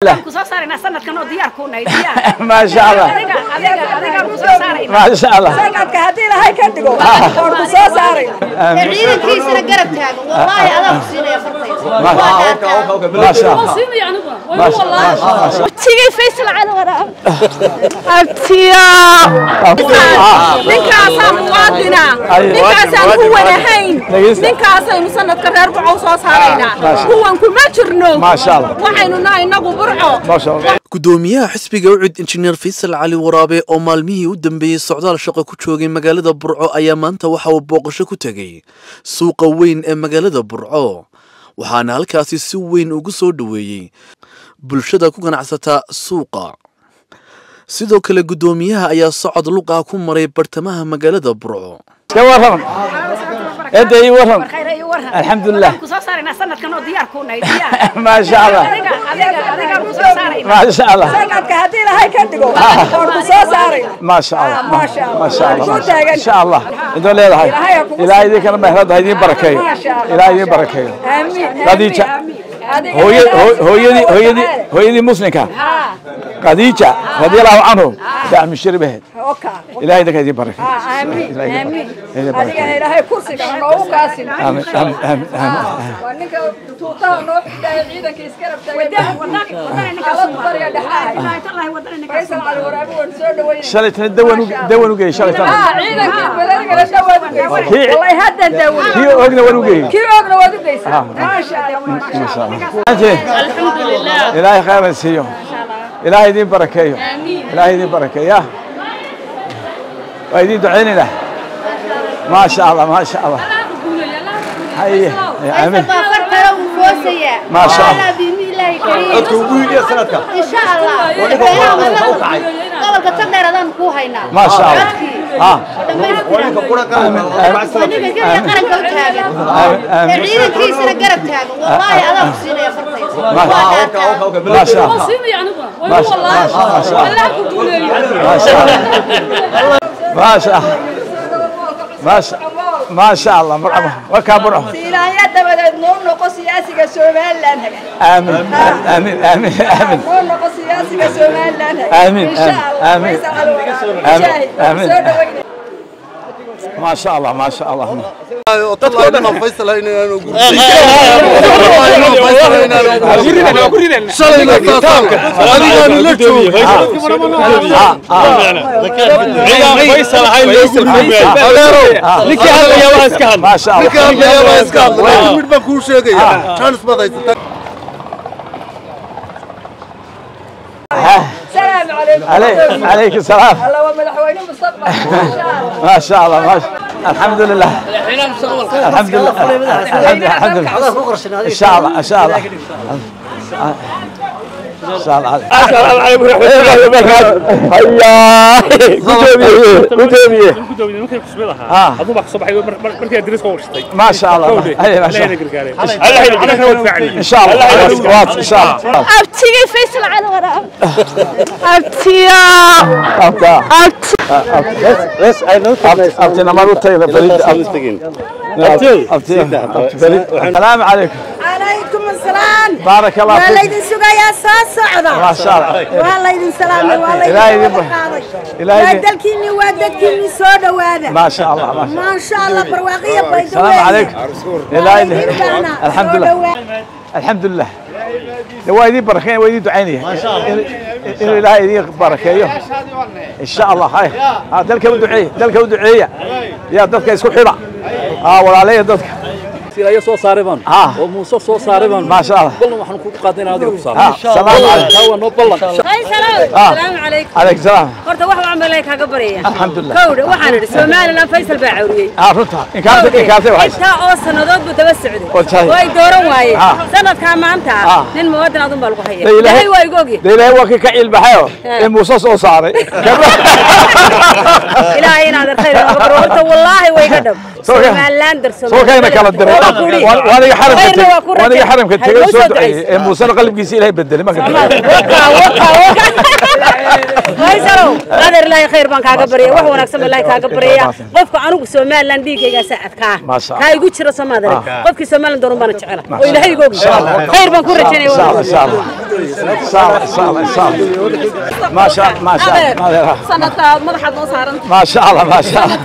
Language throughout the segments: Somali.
Kusoo saaraynaa sanadkan oo diyaar kuu nahay diyaar. Maasha Allah. Adiga adiga adigaan kusoo saaraynaa. Maasha Allah. Sanadka haddii Ilaahay ka dhigo waan ku soo saaray. Ciidankiisana garab taagan, wallaahi adaa ku siinaya fartayda. Maasha Allah. Maasha Allah. Abtigay Faysal Cali Waraab, abtiyo ninkaasaa muwaadina, ninkaasaan ku wanahayn, ninkaasaynu sanadka reer Burco soo saaraynaa, kuwan kuma jirno. Maasha Allah. Waxaynu nahay inagu Burco. Maasha Allah. Gudoomiyaha xisbiga UCID Injineer Faysal Cali Waraabe oo maalmihii u dambeeyey socdaal shaqo ku joogay magaalada Burco ayaa maanta waxa uu booqasho ku tegey suuqa weyn ee magaalada Burco, waxaana halkaasi si weyn ugu soo dhoweeyey bulshada ku ganacsata suuqa. Sidoo kale guddoomiyaha ayaa socod luqaa ku maray bartamaha magaalada Burco. Iska waran. Eda ii waran. Khayr iyo waran. Alxamdulillah. Waxaan kusoo saaraynaa sanadkan oo diyaar kuu nahay diyaar. Maasha Allah. Adiga adiga adigaan kusoo saaraynaa. Maasha Allah. Sanadka haddii Ilaahay ka dhigo waan ku soo saaray. Maasha Allah. Maasha Allah. Maasha Allah. Ku taagan. Insha Allah. Idoo leedahay. Ilaahay ha kugu Ilaahay idinkana meherada ha idiin barakeeyo. Maasha Allah. Ilaahay idiin barakeeyo. Aamiin. Khadiija. Aamiin. Hooyadii hooyadii hooyadii muslimka. Khadiija radiyallahu anhu dacmi shirbaheed. Oka. Ilaahay idinka idiin barakeeyo. Aamiin. Ilaahay idin Aamiin. barakeeyo. Idin barakeeyo. Adigana Ilaahay kursiga ha noogu kaasin. Aamin aamin aamin aamin. Waa ninka tuutaha noo xidhaya, ciidanka iskarab taagan. Wadani wadani ninkaas. Xaaladu bariga dhexahay. Ilaahay tallahi wadani ninkaas. Faysal Cali Waraabe waan soo dhaweynay. Shalaytana dawan dawan u geeyey shalaytana. Ciidankii badanigana dawaad u geysay. Wallahi haddan daawad. Kii ogna waan u geeyey. Kii ogna waad u geysay. Maasha Allah. Maasha Allah. Alxamdulillah. Ilaahay khayr siiyo. Ilaahay idin barakeeyo. Ilaahay idin barakeeyo. Waa idin ducaynaynaa. Maasha Allah, maasha Allah. Haye, aamin. Faysal baa fartara uu foosayaa. Maasha Allah. Biidnillaahi kariim. Codka ugu hiiliya sanadka. Insha Allah. Waa ninka gobolka Tagdheer adaan kuu haynaa. Maasha Allah. Codkii Ah. dhammaystiran. Ninka qura qaranka Waa ninka keliya qaranka u taagan. Aamin aamin. Ciidankiisana garab taagan, wallaahi adaa ku siinaya fartayda. Maasha Allah. Maasha maasha Allah. Maasha Allah. Maasha Allah. Maasha maasha Allah. Marxaba. Wakaa Burco. Siilaanya dabadeed noo noqo siyaasiga Somaliland haga. Aamin aamin aamin aamin. Noo noqo siyaasiga Somaliland haga. Aamin, Insha Allah. aamin. Faysal Cali Waraabe. Aamin, Mujaahid. aamin. Soo dhaweynay. Maasha Allah, maasha Allah. Dadkoo dhan Faysal inaanu shalayna saasaanka adigaanu la joogay. Ninkii hadlaya waa iska hadla. Maasha Allah. Ninka hadlaya baa iska hadla, laakiin mid baan kuu sheegaya, chance baad haysataa. Salaamu calaykum. عليك السلام. Allah waa madaxweyne mustaqbalka. Insha Allah. ما شاء الله ما شاء الحمد لله الحمد لله الحمد لله الحمد لله ان شاء الله ان شاء الله ان شاء الله. Assalaamu calaykum waraxmatullaahi wabarakaatu. هيا قدومي قدومي. Gudoomiye markay xusbada Ah. ahaa aduu baa kasoo baxay markii adres ka warsatay. ما شاء الله هيا ما شاء الله. Allah hayna gargaare. ان شاء الله ان شاء الله. Abtigay Faysal Cali Waraab, abtiyo. أبتا Abti. بس أبتي نمر الطيب فريد أبتي أبتي فريد. السلام عليكم. Calaykum asalaam. بارك الله Waa فيك. laydin sugayaa, soo socda. ما شاء الله. Waa laydin salaamay, waa laydin Ilaahay idin wada qaaday. Ilaahay Waa idin- dalkiinni, waa dadkiinni, soo dhawaada. ما شاء الله ما شاء الله. Maasha Allah, barwaaqiyo bayda. السلام عليكم. إلهي إلهي الحمد لله الحمد لله. waa idin barakeyn, waa idin ducaynaya ما شاء الله inuu Ilaahay idin barakeeyo in sha Allah. Hay ha dalka u duceeya, dalka u duceeya, yaa dadka isku xidha ha walaaleeya dadka. Silayo soo saaray baan Ah. oo Muuse soo saaray baan. ما شاء الله. Ballan waxaan ku qaaday inaan adiga ku saaro. Ha salaam calaykum. Taa waa noo ballan. Ah. Salaamu calaykum. Calaykum salaam. Horta wax waan malay kaaga baryaya. Alxamdulillah. Kowdha waxaan idhi Somaliland Faysal baa cawriyey. Ha runta inkaarta inkaarta waxay Intaa oo sannadood buu daba socday. Oo tahay. Way dooran waayeen. Ah. Sanadkaa maanta Ah. nin muwaadin adun baa lagu haya. Dee Ilaahay waa igu ogyahay. Dee Ilaahay waa kii ka ciilbaxayo ee Muuse soo saaray. Ilaahay inaad khayr nooga baro. Horta wallaahi way ga dhab. Soo ka- Somaliland dar soo kayna kala diray. Waaniga xaramka Khayrna tegey waa ku waaniga rajay. xaramka Ha tegey noo soo soo duceeyey ducayso. ee Muusena qalbgiisa Ilaahay bedelay marka. Waka waka waka. Faysalow, adeer, Ilaahay khayr baan kaaga baryaya, wax wanaagsan baan Ilaahay kaaga baryaya. Qofka anigu Somaliland dhiiggaygaasa adkaa Maasha Allah. kaa igu jira Soomaalida, qofkii Somaliland doorun baana jecela oo Ilaahay igu og. Khayr baan ku rajaynaya. Insha Allah, insha Allah, insha Allah, insha Allah, insha Allah. ما شاء الله، ما شاء الله. Sanadka madaxaad noo saaran. ما شاء الله، ما شاء الله،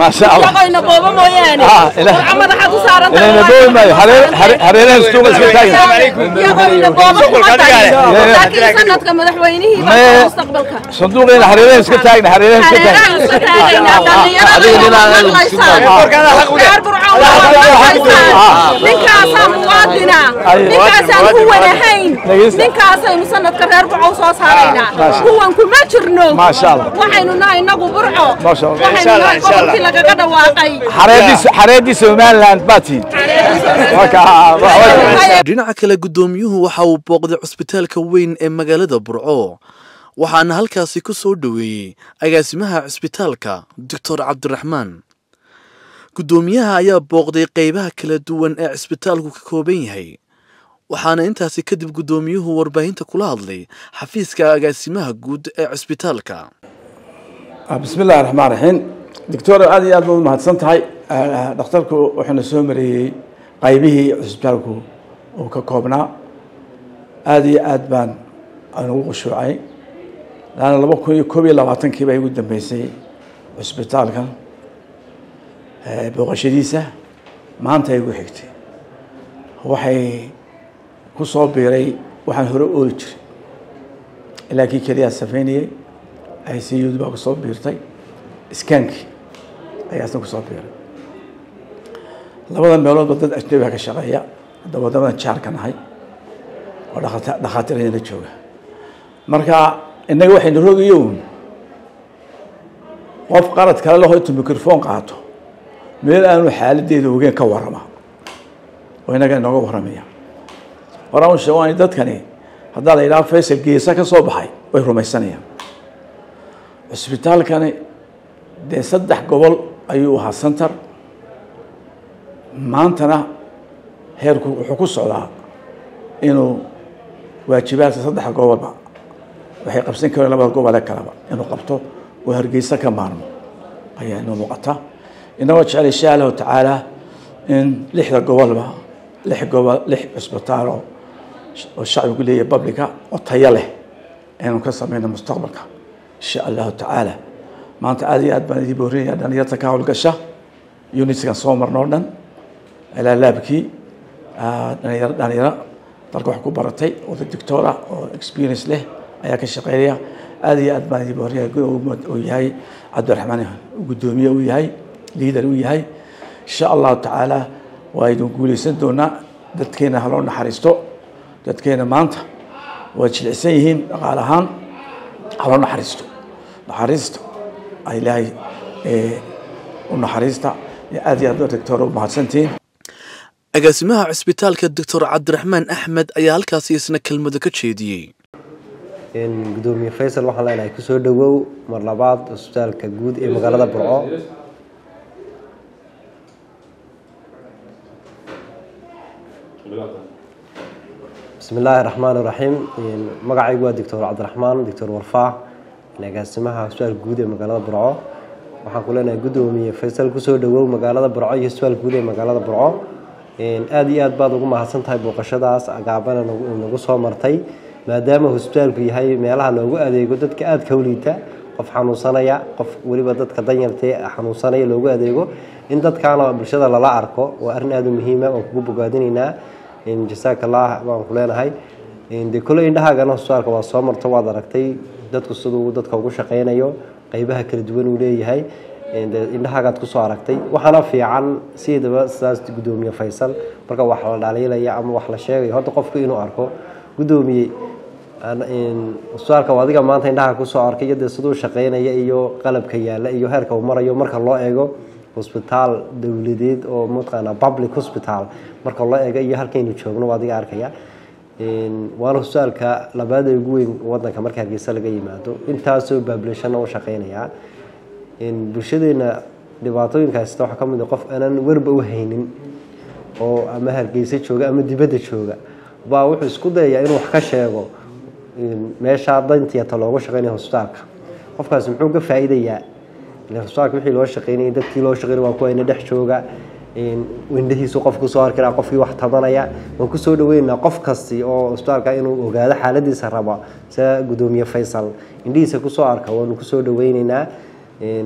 ما شاء الله. Shaqayna booba mooyaane. Ah, Burco madaxaad u saaran. إلهنا بوي ماي hareeraha suuqa iska taagan. Yaqayna booba kuma tahay, laakiin sanadka madaxweynihii baa mustaqbalka. Sanduuqeena hareeraha iska taagna, hareeraha iska Hareeraha iska taagayna. taagna. Dhallinyarada maqlaysaan, reer Burco waa maqlaysaan, ninkaasaa muwaadina, ninkaasaan huwan ahayn, ninkaasaynu sanadka reer Burco soo saaraynaa. Huwan kuma jirno. Maasha Allah. Waxaynu nahay inagu Burco. Maasha Allah. Waxaynu nahay gobolkii lagaga dhawaaqay. Xareedii Somaliland baa tihiin marka. Dhinaca kale, guddoomiyuhu waxa uu booqday cusbitaalka weyn ee magaalada Burco, waxaana halkaasi ku soo dhoweeyey agaasimaha cusbitaalka, Doctor Cabdiraxmaan. Guddoomiyaha ayaa booqday qeybaha kala duwan ee cusbitaalku ka kooban yahay, waxaana intaasi kadib guddoomiyuhu warbaahinta kula hadlay xafiiska agaasimaha guud ee cusbitaalka. بسم الله الرحمن الرحيم. دكتور, aad iyo aad baad umahadsan tahay. Dhakhtarku wuxuuna soo mariyey qaybihii cusbitaalku uu ka koobnaa. Aad iyo aad baan aan ugu qushuucay laanna 2021-kii baa igu dambeysay cusbitaalkan booqashadiisa. Maanta ay igu xigtay. Waxay ku soo biiray waxaan hore ooli jiray ilaa kii keliyaa samaynayay. ICU baa kusoo biirtay, scan-kii ayaa isna kusoo biiray. Labada meeloodba dad ajnabiga ka shaqeeya, hadda waddamadan jaarka nahay oo dhakhaatiir ayana jooga. Marka innaga waxaynu rogayo un qof qarad kale laho intuu microphone qaato meel aanu xaaladeeda ogeyn ka warrama oo innaga inooga warramaya. Horaan u sheego dadkani, haddaa la yidhaha Faysal geesa ka soo baxay, way rumaysanayaan. Cusbitaalkani dee 3 gobol ayuu ahaa center, maantana heerku wuxuu ku socdaa inuu waajibaadka saddex gobolba waxay qabsan kareen labada gobole kaleba inuu qabto oo Hargeysa ka maarmo ayaa inoo muuqata. Inagoo jecel, insha Allahu tacaala, in lixda gobolba lix gobol lix cusbitaal oo shacbigu leeyahay, public-a oo tayo leh, aynu ka sameyno mustaqbalka, insha Allahu tacaala. Maanta aad iyo aad baan idin boorinaya dhalinyarta ka howlgasha units-kan soo marno o dhan ilaa lab-kii, dhalinyaro dalka wax ku baratay oo doctor ah oo experience leh ayaa ka shaqeynaya. Aad iyo aad baan idin boorinaya uu yahay Cabdiraxmaan guddoomiye uu yahay, leader uu yahay. Insha Allahu tacaala waa idin guuleysan doonaa. Dadkeena ha loo naxariisto. Dadkeena maanta waa jilicsan yihiin dhaqaale ahaan, ha loo naxariisto. Naxariista Ilaahay u naxariista. Aad iyo aad, doctor, u mahadsantihiin. Agaasimaha cusbitaalka, Doctor Cabdiraxmaan Axmed, ayaa halkaasi isna kelmado ka jeediyey. Gudoomiye Faysal, waxaan leenahay kusoo dhawow mar labaad cusbitaalka guud ee magaalada Burco. Bismi illaahi raxmaan iraxiim. Magacaygu waa Doctor Cabdiraxmaan, Doctor Warfaa, agaasimaha cusbitaalka guud ee magaalada Burco. Waxaan ku leenahay, gudoomiye Faysal, kusoo dhawow magaalada Burco iyo cusbitaalka guud ee magaalada Burco. Aada iyo aad baad ugu mahadsan tahay booqashadaas gaabana nagu soo martay, maadaama hosbitaalku yahay meelaha loogu adeego dadka aadka u liita, qof xanuunsanaya, qof weliba dadka danyartee xanuunsanaya loogu adeego. In dadkaana bulshada lala arko waa arrin aada u muhiima, waan kugu bogaadinaynaa. Jasaaka Allah baan ku leenahay. Dee kole indhahaagana hosbitaalka waa soo marto, waad aragtay dadku siduu dadka ugu shaqeynayo, qeybaha kala duwan uu leeyahay indhahaagaad kusoo aragtay. Waxaana fiican sideedaba sidaas, gudoomiye Faysal, marka wax la dhaliilaya ama wax la sheegayo, horta qofku inuu arko. Gudoomiye, cusbitaalka adiga maanta indhaha kusoo arkay iyo dee siduu shaqeynaya iyo qalabka yaalla iyo heerka uu marayo, marka loo eego hosbitaal dowladeed oo mataqaana public hospital marka loo eego iyo halkaynu joogno, waa adiga arkaya. Waana hosbitaalka labaad ee ugu weyn wadanka marka Hargeysa laga yimaado. Intaasoo population-na u shaqeynayaa. Bulshadeena dhibaatooyinka haysta waxaa ka mid ah qof aanan werba u haynin oo ama Hargeysa jooga ama dibadda jooga baa wuxuu isku dayayaa inuu wax ka sheego. Meesha dantiyata loogu shaqeynaya hosbitaalka, qofkaasi muxuu ka faa'iidayaa? Ileen hosbitaalka wixii loo shaqeynayay, dadkii loo shaqeynay waa kuwa ina dhex jooga, indhihiisu qofku soo arki lahaa qofkii wax tabanaya. Waan kusoo dhaweynaa qof kasti oo hosbitaalka inuu ogaado xaaladiisa raba, sida gudoomiye Faysal indhihiisa kusoo arka, waanu kusoo dhaweyneynaa.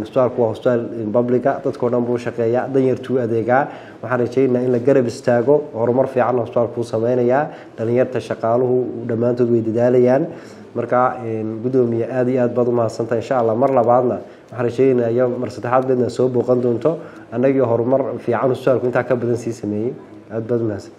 Hosbitaalku waa hosbitaal publica, dadkao dhan buu shaqeeyaa, danyartuu adeegaa. Waxaan rajaynaynaa in la garab istaago. Horumar fiican hosbitaalku uu sameynayaa, dhalinyarta shaqaaluhu dhammaantood way dadaalayaan. Marka gudoomiye, aad iyo aad baad umahadsantahay. Insha Allah mar labaadna waxaan rajaynaynaa iyo mar saddexaad beedna soo booqan doonto annagii horumar fiican hosbitaalku intaa ka badan sii sameeyey. Aad baad umahadsan.